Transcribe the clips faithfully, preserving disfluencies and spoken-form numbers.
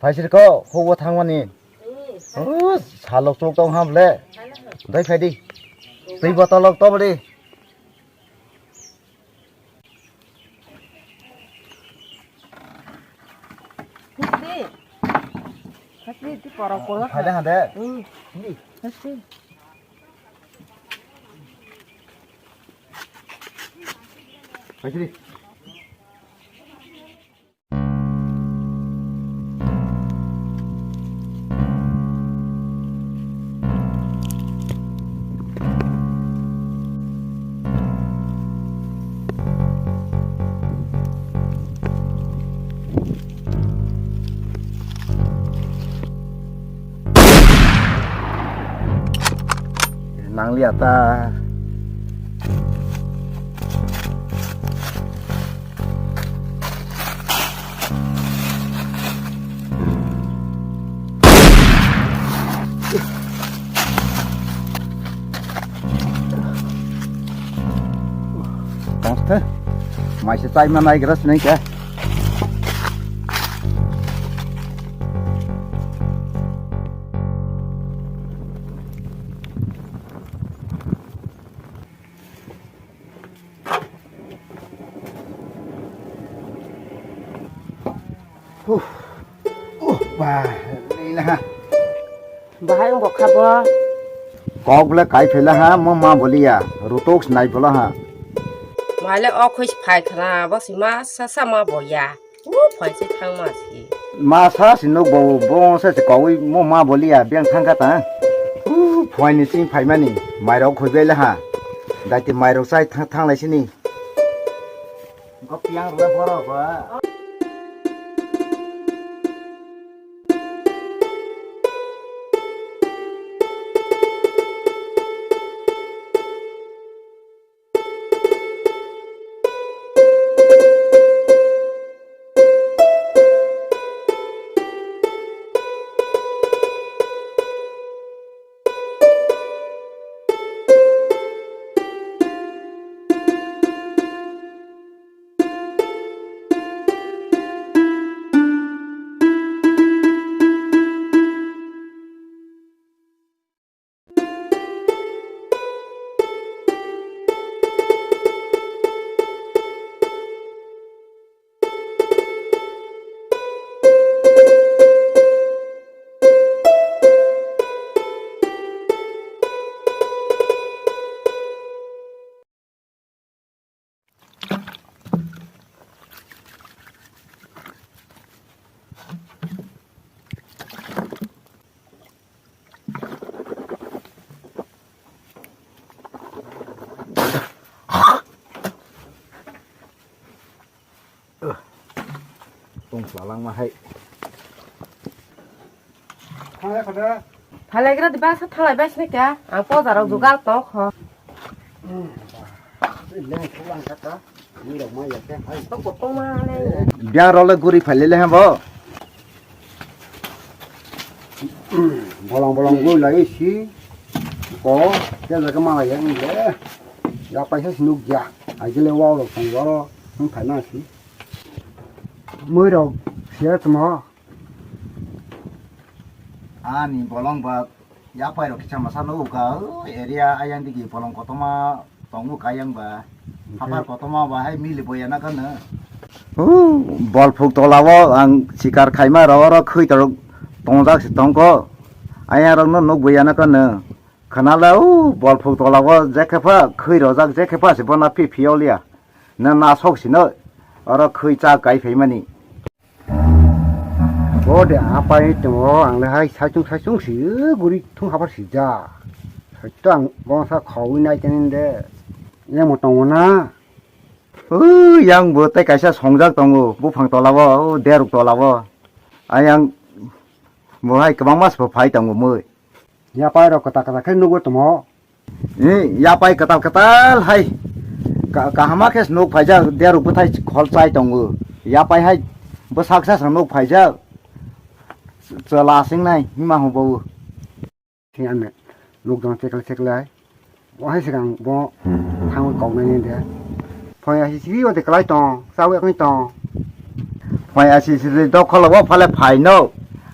Kaisir ko, hobo thangmani. Hmm. Oh, salok chuk tong ham le. Dai phai di. Twi botolok to bari. Hasti. Hasti, ti porok porok. Phai da hande. Hmm. Hindi. Hasti. Phai sini. Nangliya ta. Tongsthe. Maise chaima naigra sinai khe. Huh. Uh, ba, leila ha. Bahai wng bo kha bo. Kok le kai phela ha, mo ma boliya. Rutok snai bola ha. Maile o khoi phai khna, bo si ma sa sa ma boya. U phai se thang ma si. Ma sa si nuk bo, bo se se kawi mo ma boliya, biang thang kha ta. U phai ni sing phai mani, mairok khoi bela ha. Dai ti mairok sai thang, thang lai sini. Engko piang rwlai borok ba. Tong chwla langma hai. Thanglai kho de. Thalaigra diba sa thalai bai sini kya? Ang pojarok jugal tong kho. Leng kho lang kha ta. Ni rok ma ya khe hai. Tong kotong ma le. Biang role guri phailele ha bo. Bolong bolong guri lai si. Ko, ya jaga ma ya ni le. Ya paisa sinuk ya. Ai le wa rok tong ro. Nung phaina si. Mui rok siya tmo. Ani bolong ba yapai rok kisa masa nugo ka, o area ayang digi bolong kotoma tongo ka ayang ba. Hapar kotoma ba hai mili boya na kano. O bol phuk tola o ang sikar khaima ro ro khoi torok tongjak si tongko. Ayang rok no nuk boya na kano. Khanala o bol phuk tola o jekhe pha khoi rojak jekhe pha si bona phi phioliya. Na na sok sino oro khoi cha kai phaimani. Bo de apai tongo, ang le hai saichung saichung si guri thung habar si ja. Saito ang bongsa khawi nai tenen de. Yang mo tongo na. O yang bo tei kaisa songjak tongo, buphang tola o, o deruk tola o. Ayang bo hai kwbangma se phai tongo mui. Yapai rok kwtal kwtal khe nugwi tongmo. Ni yapai kwtal kwtal hai. Ka-, kahama khe nuk phaijak, deruk bwthai khol chai tongo. Yapai hai bwsak sa nuk phaijak. Chwla singnai hima hwnbawo. Sing ane nuk dong chekle chekle hai. Bo hai swkang bo thangwi koknai de. Phai asi siri o de kwlai tong, chawi yakni tong. Phai asi siri dokholo bo phale phai no.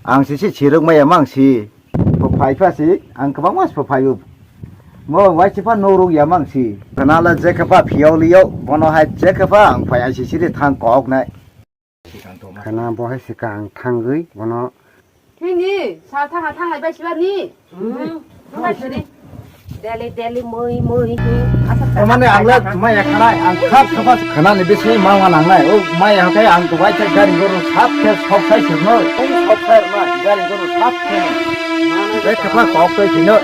Ang sisi sirwk maya mang si. Pho phai pha si, ang kwbangma se pho phai o. Mo waisa pha no rwk ya mang si. Khana le je khe pha phiyok liyo, bono hai je khe pha ang phai ai sisi ri thang kok nai. Khana bo hai se ka ang thangwi bono. Nini sal thang thang hai bai siba ni. Hmm. Nunga sini. Deli deli mui mui hi. Asa. O mane ang le maya khanai, ang khat khapas khanani bisi ma ma nangnai. O maya hakai ang to waisa gari guru sat khe sok sai sirno. Oi sok sai ma gari guru sat khe. Ek khapa kok to sino.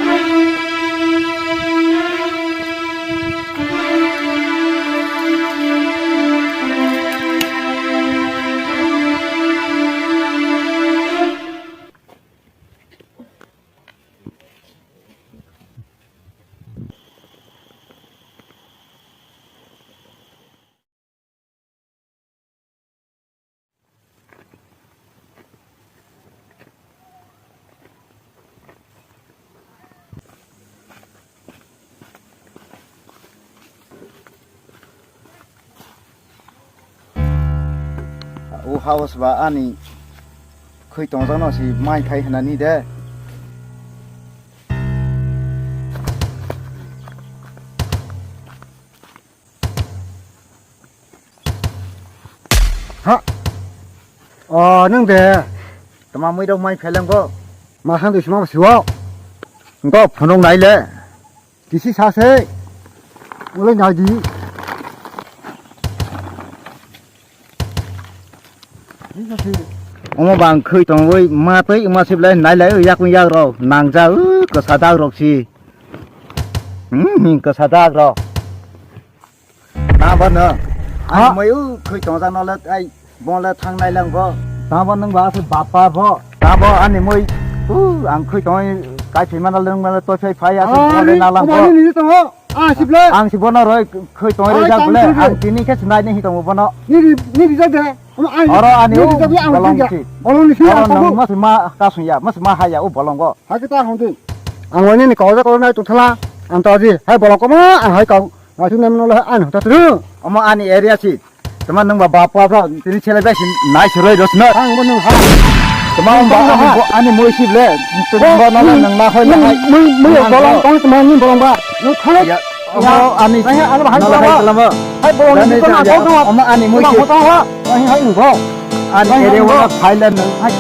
O house ba ani khwi tongjakno si mai phai hwnani de. Ha. O, nwng de. Tama mui rok mai pheleng go. Ma sang de sima siwo. Go phunuk nai le. Kisi sa se. Ulai nai di. Omo bang khwi tongwi ma twi ma siblai nai lai yak yak rok nang ja u kwsa dak rok si. Hmm, kwsa dak rok. Tamo no. Ha? Ani mai u khoi tong jang no le ai bon le thang nai lang bo. Tamo nang ba se bapa bo. Tamo ani mai u ang khoi tong kai phai mana leng mana toi phai phai asi bon le na lang bo. Ani ni tong ho. Ah, sible. Ang si bono roi khoi tong re jak bole. Ang tini khe sinai ni hi tong bono. Ni ni ni jak de. Oro ani u bolong si. Bolong ni si. Oro nang mas ma ka suya, mas ma haya u bolong go. Hakhe ta hwn di. Ang wani ni kawja kawja nai tongthala. Ang ta di. Hai bolong koma ang hai kau. Nai tu nem no le an ta tu. Omo ani area si. Tama nung ba bap pa bro tini chele bai si nai si roi dos na. Ang bo nung ha. Tama ba ani bo ani moi si ble. Tu ba na na nang na hoi na hai. Moi moi bolong kong tama ni bolong ba. Nung khalai. Omo ani. Hai ano hai bolong ba. Hai bolong ni kona kong. Omo ani moi si. Hai hai nung bo. Ani area wala phailan nang. Hai.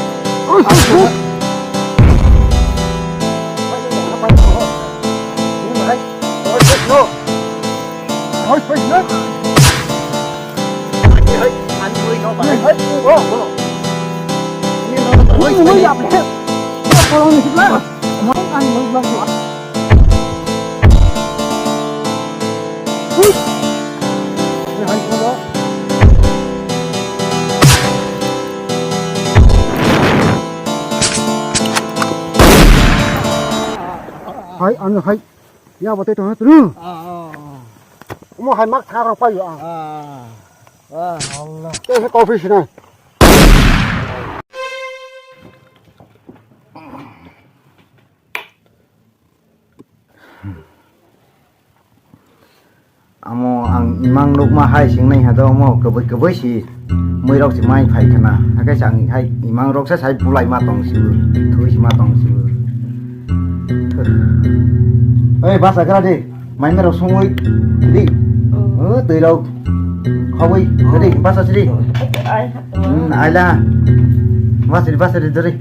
Hai, ano hai. Ya, bo tei tong tru. Ah, ah, ah. Omo hai mak thang rok paio ang. Ah, ah, Allah. Tei se coffee sinai. Amo ang imang nukma hai singnai ha do omo kwbwi kwbwi si muirok si mai phai khna. Hakhe sa ang hai imang rok sa sai bulai ma tong si thui si ma tong si. Ei basa gra di mai merok sungwi di. Oh twi rok khogwi di basa sidi. Ai. Hmm, aila. Basri, basri, dori.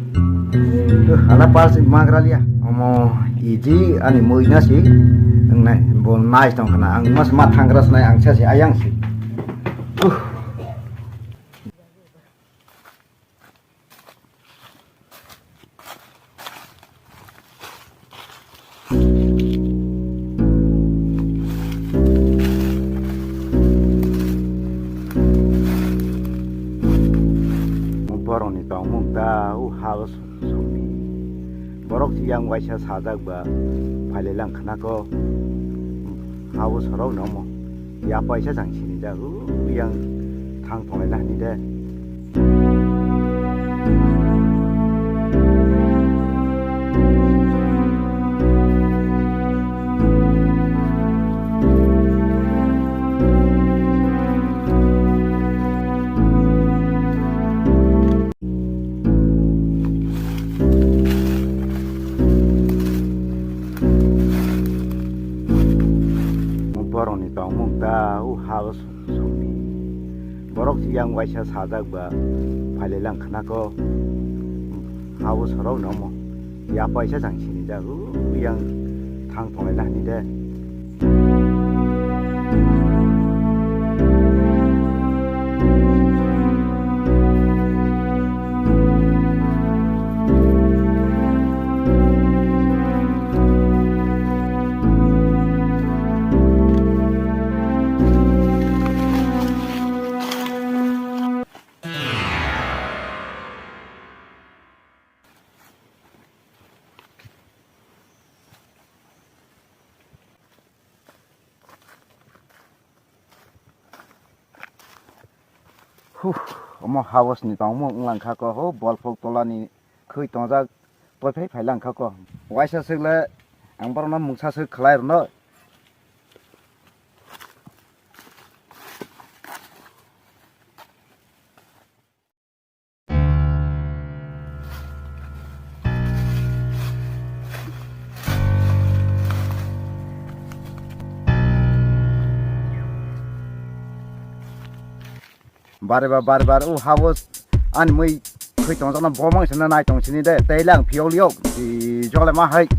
Duh, ala pals magra liya. Omo, iji ani moi na si. Ang nai, bo nai tong khna. Ang mas ma thangra snai, ang sa si, ayang si. Duh. Borokni tongmung ta o hao songni borok yang waisa sajak ba phailai lang khna ko hao sorok nomo ya paisa jang sini jago yang thang tonglai na hini de. Borokni tongmung ta o ha o songni. Borok yang waisa sajak ba phailai lang khna ko. Ha o sorok no mo. Ya paisa jang sini jak o yang thang tonglai la hini de. Huh, omo house ni tongmung wnglang kha ko, ho bol phok tola ni khwi tongjak, poi phai phai lang kha ko. Waisa swk le ang borok no mungsa swk khlai rwno. Bare ba, bare bar, o habo ani mui khoi tong jana bo mang sana nai tong sini de, tei lang phiyok liyok, i jole ma hai.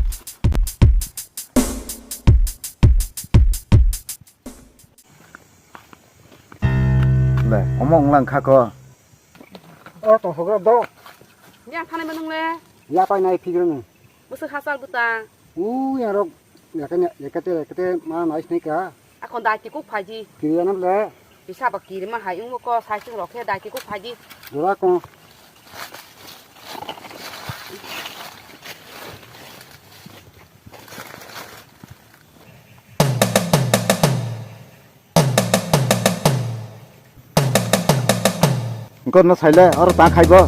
Le, omo wnglang kha ko. O tong sogra do. Yang thani manung le. Ya pai nai phigre nung. Musu khasal buta. U yang rok yakane yakate yakate ma nai sini ka. Akon dai ti kuk phaji. Kiri anam le. Bisa ba kiri ma hai ung ko sai sing rok he dai ti kuk phaji. Dora ko. Engko no saile, oro ta khaibo.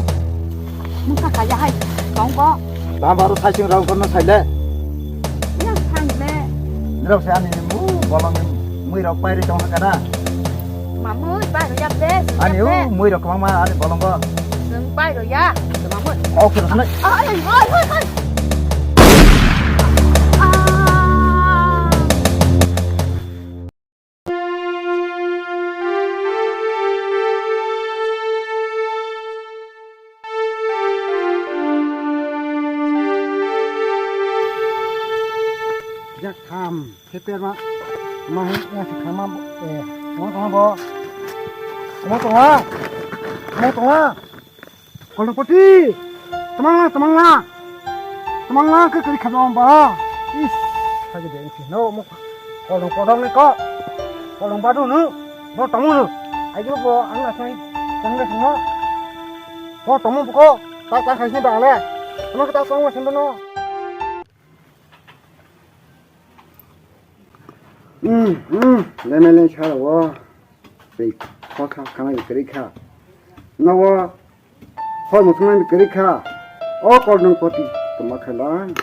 Mungka kaya hai, tongbo. Ta baro saising rok engko no saile. Yang thang le. Nirok se ani mu bolong mui rok pairi tong kana. Mamui bai rok yap de. Ani u mui rok kwbangma ani bolongo. Nung bai rok ya, mamui. Oke, rok nai. Ai, ai, ai, ai, ai. Ah. Jak tham, kheper ma, ma he, ya se khama, eh, mo tong bo, mo tong ha, mo tong ha. Kolongpoti. Tamangla, tamangla. Tamangla ke kari khaba ba. Is, sagi de engsi. No mo kolong kodong ne ko. Kolong badu no. Bo tamu no. Ayo bo ang asai. Tangga sino. Bo tamu ko. Ta ta khai sini bang le. Tama kita tong sini no. Hmm, hmm, leme leng sa wo. Tei khotha khana kwrwi kha. Nowo hor muthungna kwrwi kha. O kolongpoti tongma khailai.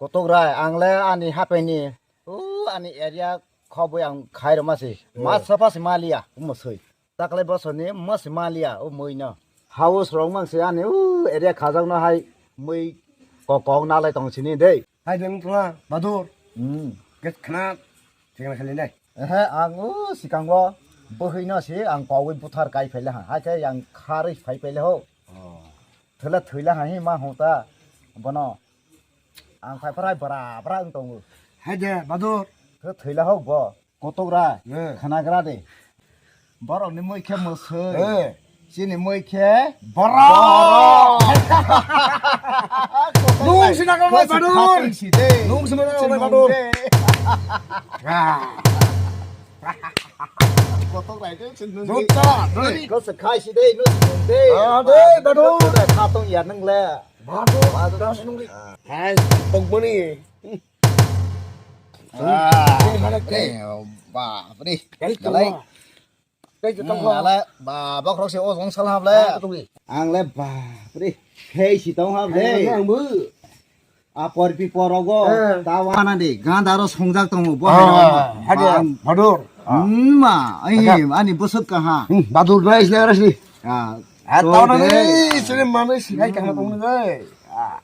Kotok rai, ang le ani hapeni, o ani area khobwi ang khai rwma se. Ma sapha se maliya, omo soi. Taklai bosoni mos maliya o mui no. House rok mang se ani u area khajak no hai mui kok kok nalai tong sini dei. Hai deng tuma badur. Hmm. Get khna thikna khali nai. Ehe ang u sikango bwhwi no se ang kogwi buthar kai phaila ha. Hai khe ang kharwi phai phaila ho. Oh. Thwla thwila ha hi ma hota bono. Ang phai phai bra bra wng tongo. Hai de badur. Thwla hok bo. Kotogra, eh, khanagra de. Borokni mui khe mwswi. Eh. Chini mui khe borok. Borok. Nung sina ko bai badur. Nung sina ko bai badur. Ah. Kotogra de chini nung. Jota, doi. Ko se khai si de, nung de. Ah, de, badur. Khatong ya nung le. Badur. Badur. Das nung de. Hai, pokmani. Ah. Bapre. Galai. Tei jotong Hmm, ko. Ale, ba, bokhorok se o jong sal hable. Ah, tongwi. Ang le, bapre. Khei si tong hable. Ang, ang bo. Apor pipor rogo. Eh. Tawa na de. Ganda ro songjak tongo. Bo Ah, hai hade, ang. Badur. Hmm, ma, ai, Hade. Ani bosok kaha. Hmm, Badur na isle rasi. Ah, Ah, to tawa na de. Ni, sini mana si kai kaha tong ni. Ah.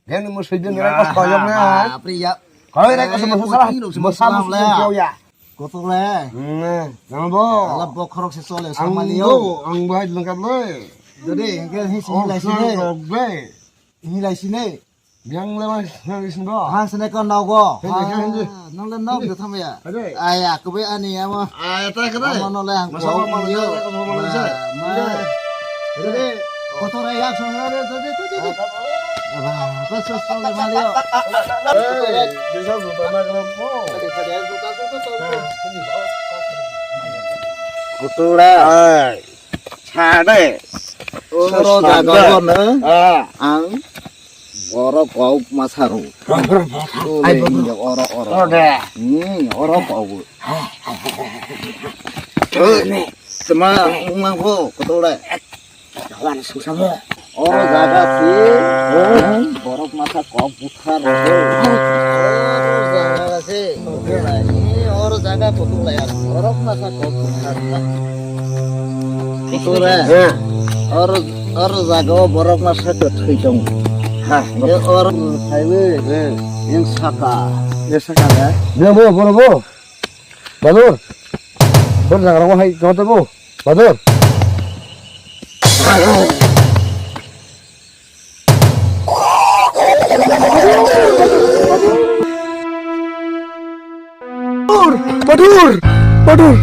Gen mo sui den rai ko soyam na. Bapre ya. Koi rai ko sama sara. Masal sui ya. Kotok le. Hmm, nang bo. Ala bokhorok se chole Ang samani bo, yo. Ang bo hai lengkap le. Jadi engke hi Oh, sini lai sini. Rok be. Hi lai sini. Yang le mas nang isin bo. Ha sene ko nogo. Hei, hei, hei. Nang le nog de thame ya. Hei. Aya ko be ani amo. Aya ta kada. Amo no le ang Masa ko ba ma yo. Ko ma le. Hei. Jadi kotor ya so de de de de. Aba, bas bas le malio. Hei, desa juta na kena mo. Kade kade juta juta juta. Kutula. Hei. Sade. Oro jaga no. Ah. Ang borok kok masaro. Ai, Tole borok. Injak oro oro. Oro de. Hmm, oro kok. Tuma ungmang bo kotole. Kawan sungsamo. Oro jaga si. Borok masa kok bukhar. Oro jaga si. Oro jaga kotole ya. Borok masa kok bukhar. Kotole. Oro, oro jaga o borok masa kok thwi tong. Ha, oro khaiwi. Yang saka. Yang saka ya. Dia bo, bo, bo. Badur. Bor jaga ro hai kau tebo. Badur. Badur, Badur, Badur.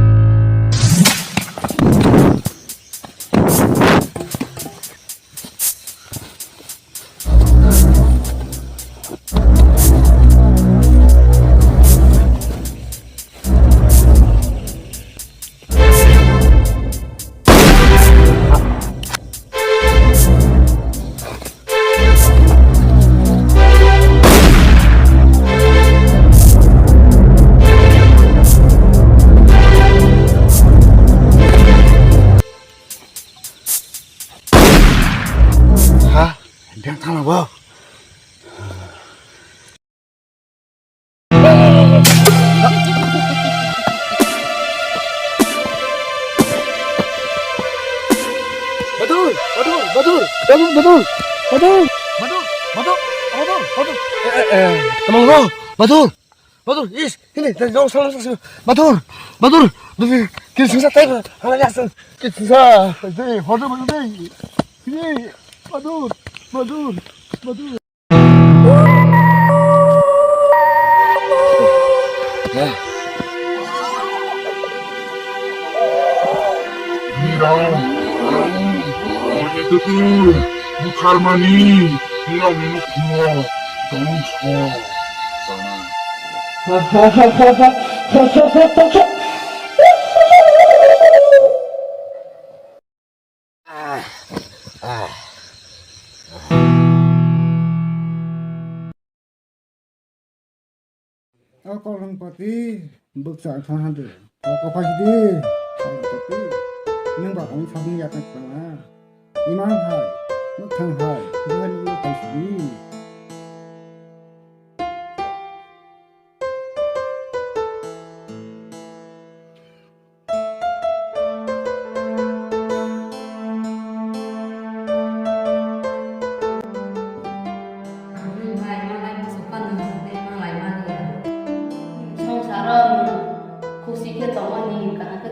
Ha? Biyang thangna bo? Badur, Badur, Badur, Badur, Badur, Badur. Badur, Badur, Badur, Badur. Eh, eh, eh, tamang lo, Badur. Badur, is, ini, dari jauh sana, sana. Badur, Badur, Badur, kiri singsa, tai, hana ya, sana. Kiri singsa, dei, hodo, Badur, dei. Ini, Badur, Badur, Badur. Butharmani, nokni nukho, dongso, sana. O Kolongpati, bwkcha wngkha hade. O Kophasidi, Kolongpati, nwng ba ang sabni yakung khna. Imang hai, mwkhang hai, buhai nuklo kaisidi. Songsaro nwng khusi khe tongmani kaham khe